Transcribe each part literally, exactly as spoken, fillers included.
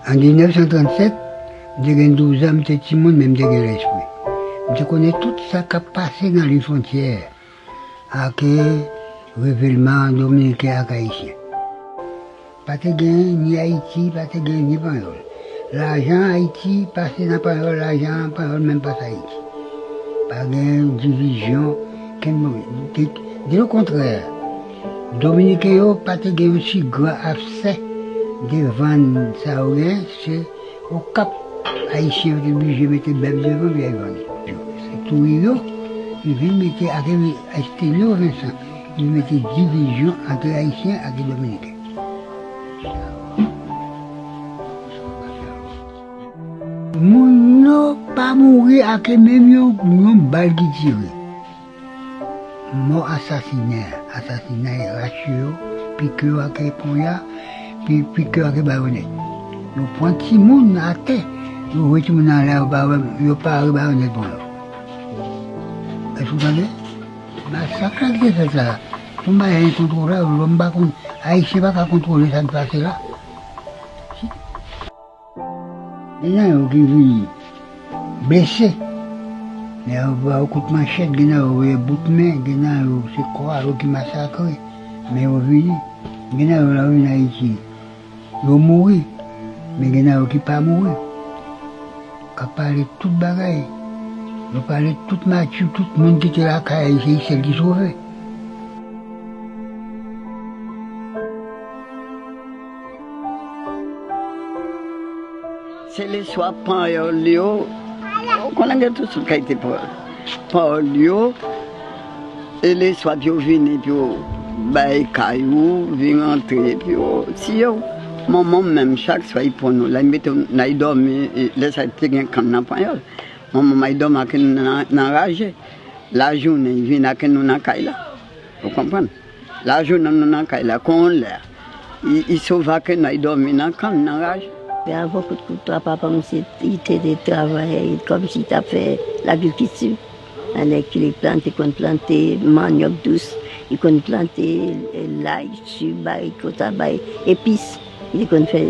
An diznèf san trannsèt, m te gen douz an, m te timoun, men m te gen lespri. M te konnen tout sa k ap pase nan liy fwontyè ak revilman dominiken ak ayisyen. Pa te gen ni Ayiti, pa te gen ni Panyòl. Lajan Ayiti pase nan Panyòl, lajan Panyòl menm pase Ayiti. Pa gen divizyon, kenn moun. De, de le kontrè, Dominiken yo pa te gen yon si gran aksè de vann sa yo gen, se Okap, Ayisyen yo te blije mete bèf devan pou y al vann. Se Trujillo ki vin mete ak Estelio Vincent, ki vin mete divizyon ant Ayisyen ak Dominiken. Moun yo pa mouri ak menm yon, yon bal ki tire. Mò asasinè, asasinay rache yo, pike yo ak ponya, pi, pike yo ak bayonèt. Yo pran timoun atè, yo voye timoun nan anlè, yo pa, yo pa re bayonèt bon yo. Èske w tande? Masak la ki te fèt la, se yon bagay enkontwolab, lòm pa konn, Ayisyen pa ka kontwole sa k pase la. Gen nan yo ki vin blese, men yo ba yo kout manchèt, gen nan yo voye bout men, gen nan yo se kò a yo ki masakre, men yo vini. Gen nan yo lè yo vin Ayiti, yo mouri, men gen nan yo ki pa mouri. K ap pale tout bagay. Yo pale tout mati, tout moun ki te lakay Ayisyen, sèl ki sove. Se lespwa panyòl yo. Ou konnen gen tout sòt kalite panyòl. Panyòl yo, e lespwa pou yo vini, pou yo bay kay ou, vin rantre, pou yo tiye w. Manman m menm, chak swa, li pran nou la, li mete nou, n al dòmi, e, lè sa a te gen kann nan panyòl. Manman m al dòmi ak nou nan, nan raje. Lajounen, li vin ak nou nan kay la. Ou konprann? Lajounen nou nan kay la, kon yon lè, li, li sove ak nou, li dòmi nan kann, nan raje. Avan kout kouto a, papa m se, li te, te travay kòmsi li t ap fè lagilkiti. Alèkile plante, konn plante manyòk dous, li konn plante, eh, lay, ti bay, kòta bay, epis. Li te konn fè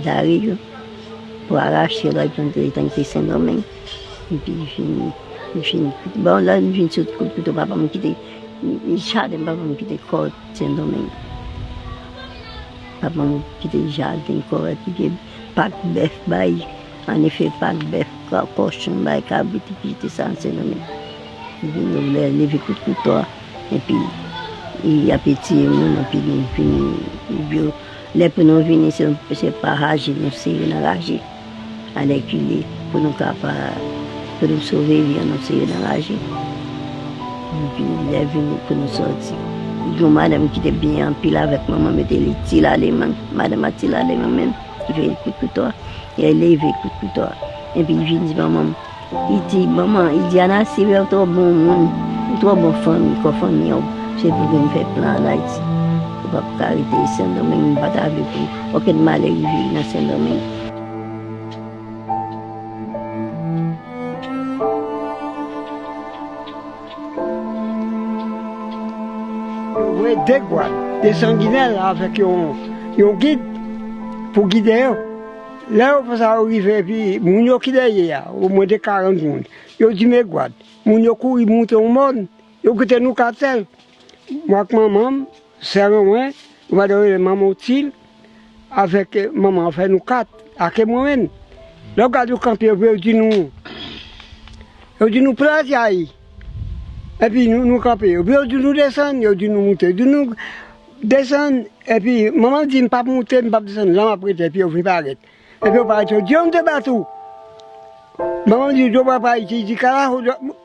dare yo pou arache lè l plante, li te Sendomeng. Epi li fin, li fin, bon, lè li fin sot kout kouto, papa m kite jaden papa m kite kò Sendomeng. Papa m kite jaden kò, epi gen pak bèf bay, ann fè pak bèf, kò-, kòchon bay, kabrit, epi kite sa an Sendomeng. Epi nou lè leve kout kouto a, epi y ap tiye moun, epi nou vini, yo, lè pou nou vini, se, se pa raje nou sere nan raje. Alèkile, pou nou ka pa, pou nou sove vi an, nou sere nan raje. Epi lè vini pou nou sòti. Gen yon madanm ki te byen anpil avèk manman m, yo te rele Ti Laleman. Madanm a Ti Laleman menm, ki fè kout kouto a. Li leve kout kouto a. Epi li vin di manman m, li di, "Manman," li di, "Anase, ou twò bon moun, ou twò bon fanmi, kò fanmi an, se pou vin fè plan ann Ayiti. Ou p ap ka rete Sendomeng, m pa ta vle pou okenn malè rive nan Sendomeng." Yo voye de gwad, de sanginè avèk yon, yon gid pou gide yo. Lè yo fè sa, yo rive, epi moun yo ki dèyè a, omwen de karant moun, yo di, "Men gwad." Moun yo kouri moute yon mòn, yo kite nou kat sèl. Mwen ak manman m, sè mwen, yo pa dwe rele manman Otil, avèk, eh, manman an fè nou kat, ake mwen menm. Lè w gade yo kanpe, yo di nou, yo di nou plante ay. Epi nou, nou kanpe. Epi yo di nou desann, yo di nou moute. Yo di nou desann, epi manman di m p ap moute, m p ap desann, la m ap rete, epi yo vin parèt. Epi yo parèt, yo di, "Yon de batou." Manman di, "Djobwa pa iti." Li di, "Kala,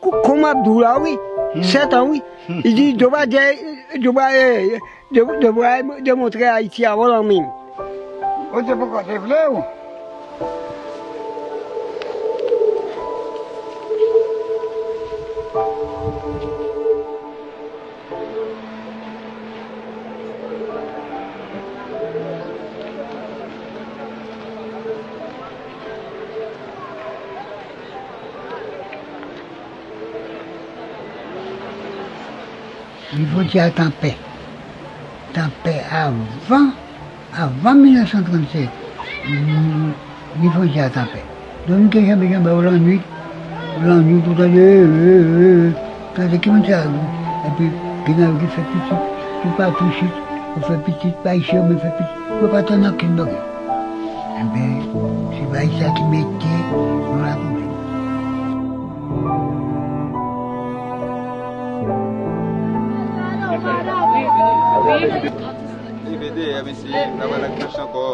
ko-, kòman ap di w la, wi. Sèt an, wi." Li di, "Djobwa, djè-, Djobwa, eh, Djobwa, Djobwa demontre Ayiti a wòl an men." Bondye poko te vle w. Li fwontyè a t an pè. T an pè avan, avan mil nèf san trannsèt. Li, li fè sa tanpè. Donk, li te janbe, janbe, ou lannwit, ou lannwit, ou tande, ee, ee, ee, tande, ki moun sa, epi, gen nan yo ki fè pitit, toupatou isit, yo fè pitit, pa isit, yo menm fè pitit, yo pa tann okenn bagay. Enben, se bagay sa ki mete nou la pwoblèm. Li vede, epi si, la wè lak mache ankò.